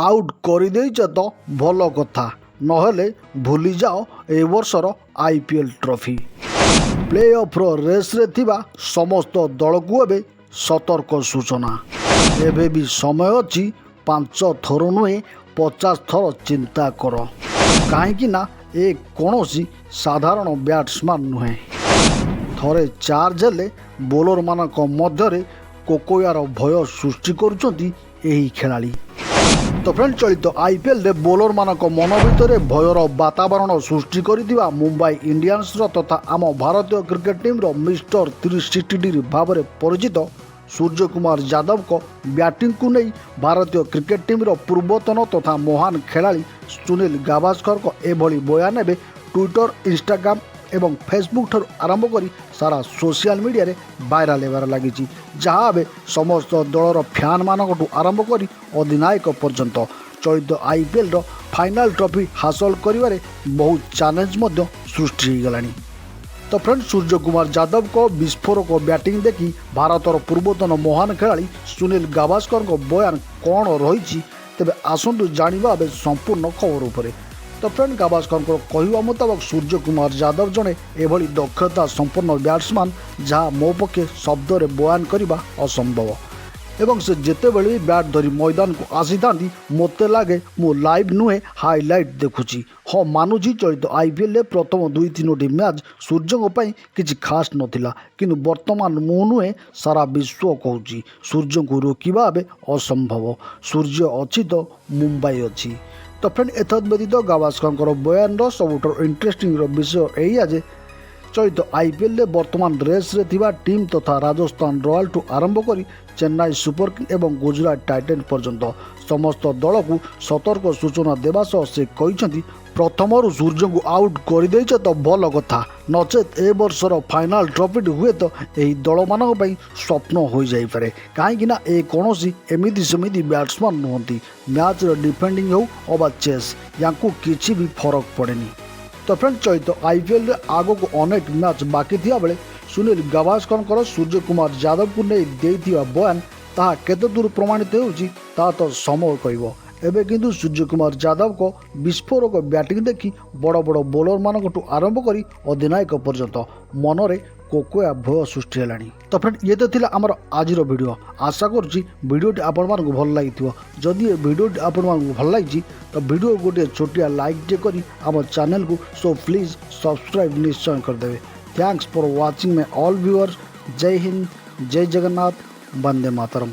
Out କରିଦେଇଛ ତ ଭଲ କଥା, ନହେଲେ ଭୁଲିଯାଅ ଏ ବର୍ଷର ଆଇପିଏଲ୍ ଟ୍ରଫି। ପ୍ଲେ ଅଫ୍ର ରେସ୍ରେ ଥିବା ସମସ୍ତ ଦଳକୁ ଏବେ ସତର୍କ ସୂଚନା। ଏବେ ବି ସମୟ ଅଛି, 5 ଥର ନୁହେଁ, 50 ଥର ଚିନ୍ତା କର। କାହିଁକି ନା ଏ କୌଣସି ସାଧାରଣ ବ୍ୟାଟ୍ସମ୍ୟାନ୍ ନୁହେଁ। ଥରେ ଚାର୍ଜ ହେଲେ ବୋଲରମାନଙ୍କ ମଧ୍ୟରେ କୋକୋୟାର ଭୟ ସୃଷ୍ଟି କରୁଛନ୍ତି ଏହି ଖେଳାଳି। ତ ଫ୍ରେଣ୍ଡ, ଚଳିତ ଆଇପିଏଲ୍ରେ ବୋଲରମାନଙ୍କ ମନ ଭିତରେ ଭୟର ବାତାବରଣ ସୃଷ୍ଟି କରିଥିବା ମୁମ୍ବାଇ ଇଣ୍ଡିଆନ୍ସର ତଥା ଆମ ଭାରତୀୟ କ୍ରିକେଟ୍ ଟିମ୍ର ମିଷ୍ଟର 360 ଡିଗ୍ରୀ ଭାବରେ ପରିଚିତ ସୂର୍ଯ୍ୟକୁମାର ଯାଦବଙ୍କ ବ୍ୟାଟିଂକୁ ନେଇ ଭାରତୀୟ କ୍ରିକେଟ୍ ଟିମ୍ର ପୂର୍ବତନ ତଥା ମହାନ ଖେଳାଳି ସୁନୀଲ ଗାଭାସ୍କରଙ୍କ ଏଭଳି ବୟାନ ଏବେ ଟ୍ୱିଟର, ଇନଷ୍ଟାଗ୍ରାମ ଏବଂ ଫେସବୁକ୍ ଠାରୁ ଆରମ୍ଭ କରି ସାରା ସୋସିଆଲ ମିଡ଼ିଆରେ ଭାଇରାଲ ହେବାରେ ଲାଗିଛି, ଯାହା ଏବେ ସମସ୍ତ ଦଳର ଫ୍ୟାନ୍ମାନଙ୍କଠୁ ଆରମ୍ଭ କରି ଅଧିନାୟକ ପର୍ଯ୍ୟନ୍ତ ଚଳିତ ଆଇପିଏଲ୍ର ଫାଇନାଲ ଟ୍ରଫି ହାସଲ କରିବାରେ ବହୁତ ଚ୍ୟାଲେଞ୍ଜ ମଧ୍ୟ ସୃଷ୍ଟି ହୋଇଗଲାଣି। ତ ଫ୍ରେଣ୍ଡ, ସୂର୍ଯ୍ୟକୁମାର ଯାଦବଙ୍କ ବିସ୍ଫୋରକ ବ୍ୟାଟିଂ ଦେଖି ଭାରତର ପୂର୍ବତନ ମହାନ ଖେଳାଳି ସୁନୀଲ ଗାଭାସ୍କରଙ୍କ ବୟାନ କ'ଣ ରହିଛି, ତେବେ ଆସନ୍ତୁ ଜାଣିବା ଏବେ ସମ୍ପୂର୍ଣ୍ଣ ଖବର ଉପରେ। ତ ଫ୍ରେଣ୍ଡ, ଗାଭାସ୍କରଙ୍କର କହିବା ମୁତାବକ ସୂର୍ଯ୍ୟକୁମାର ଯାଦବ ଜଣେ ଏଭଳି ଦକ୍ଷତା ସମ୍ପନ୍ନ ବ୍ୟାଟ୍ସମ୍ୟାନ୍, ଯାହା ମୋ ପକ୍ଷେ ଶବ୍ଦରେ ବୟାନ କରିବା ଅସମ୍ଭବ ଏବଂ ସେ ଯେତେବେଳେ ବି ବ୍ୟାଟ୍ ଧରି ମଇଦାନକୁ ଆସିଥାନ୍ତି, ମୋତେ ଲାଗେ ମୁଁ ଲାଇଭ୍ ନୁହେଁ, ହାଇଲାଇଟ୍ ଦେଖୁଛି। ହଁ, ମାନୁଛି, ଚଳିତ ଆଇପିଏଲ୍ରେ ପ୍ରଥମ ଦୁଇ ତିନୋଟି ମ୍ୟାଚ୍ ସୂର୍ଯ୍ୟଙ୍କ ପାଇଁ କିଛି ଖାସ୍ ନଥିଲା। କିନ୍ତୁ ବର୍ତ୍ତମାନ ମୁଁ ନୁହେଁ, ସାରା ବିଶ୍ୱ କହୁଛି, ସୂର୍ଯ୍ୟଙ୍କୁ ରୋକିବା ଏବେ ଅସମ୍ଭବ। ସୂର୍ଯ୍ୟ ଅଛି ତ ମୁମ୍ବାଇ ଅଛି। ତ ଫ୍ରେଣ୍ଡ, ଏତଦ୍ ବ୍ୟତୀତ ଗାଭାସ୍କରଙ୍କର ବୟାନର ସବୁଠାରୁ ଇଣ୍ଟରେଷ୍ଟିଂର ବିଷୟ ଏଇଆ ଯେ ଚଳିତ ଆଇପିଏଲ୍ରେ ବର୍ତ୍ତମାନ ରେସ୍ରେ ଥିବା ଟିମ୍ ତଥା ରାଜସ୍ଥାନ ରୟାଲଠୁ ଆରମ୍ଭ କରି ଚେନ୍ନାଇ ସୁପର କିଙ୍ଗ ଏବଂ ଗୁଜୁରାଟ ଟାଇଟନ୍ ପର୍ଯ୍ୟନ୍ତ ସମସ୍ତ ଦଳକୁ ସତର୍କ ସୂଚନା ଦେବା ସହ ସେ କହିଛନ୍ତି, ପ୍ରଥମରୁ ସୂର୍ଯ୍ୟଙ୍କୁ ଆଉଟ୍ କରିଦେଇଛ ତ ଭଲ କଥା, ନଚେତ୍ ଏ ବର୍ଷର ଫାଇନାଲ ଟ୍ରଫିଟି ହୁଏତ ଏହି ଦଳମାନଙ୍କ ପାଇଁ ସ୍ୱପ୍ନ ହୋଇଯାଇପାରେ। କାହିଁକି ନା ଏ କୌଣସି ଏମିତି ସେମିତି ବ୍ୟାଟ୍ସମ୍ୟାନ୍ ନୁହନ୍ତି। ମ୍ୟାଚ୍ର ଡିଫେଣ୍ଡିଂ ହେଉ ଅବା ଚେସ୍, ୟାଙ୍କୁ କିଛି ବି ଫରକ ପଡ଼େନି। ତ ଫ୍ରେଣ୍ଡ, ଚଳିତ ଆଇପିଏଲ୍ରେ ଆଗକୁ ଅନେକ ମ୍ୟାଚ୍ ବାକି ଥିବାବେଳେ ସୁନୀଲ ଗାଭାସ୍କରଙ୍କର ସୂର୍ଯ୍ୟକୁମାର ଯାଦବଙ୍କୁ ନେଇ ଦେଇଥିବା ବୟାନ ତାହା କେତେ ଦୂର ପ୍ରମାଣିତ ହେଉଛି, ତାହା ତ ସମୟ କହିବ। ଏବେ କିନ୍ତୁ ସୂର୍ଯ୍ୟକୁମାର ଯାଦବଙ୍କ ବିସ୍ଫୋରକ ବ୍ୟାଟିଂ ଦେଖି ବଡ଼ ବଡ଼ ବୋଲରମାନଙ୍କଠୁ ଆରମ୍ଭ କରି ଅଧିନାୟକ ପର୍ଯ୍ୟନ୍ତ ମନରେ କୋକୋୟା ଭୟ ସୃଷ୍ଟି ହେଲାଣି। ତ ଫ୍ରେଣ୍ଡ, ଇଏ ତ ଥିଲା ଆମର ଆଜିର ଭିଡ଼ିଓ। ଆଶା କରୁଛି ଭିଡ଼ିଓଟି ଆପଣମାନଙ୍କୁ ଭଲ ଲାଗିଥିବ। ଯଦି ଏ ଭିଡ଼ିଓଟି ଆପଣମାନଙ୍କୁ ଭଲ ଲାଗିଛି, ତ ଭିଡ଼ିଓ ଗୋଟିଏ ଛୋଟିଆ ଲାଇକ୍ଟିଏ କରି ଆମ ଚ୍ୟାନେଲକୁ ସୋ ପ୍ଲିଜ୍ ସବସ୍କ୍ରାଇବ୍ ନିଶ୍ଚୟ କରିଦେବେ। Thanks for watching my all viewers. Jay Hind, Jay Jagannath, Vande Mataram.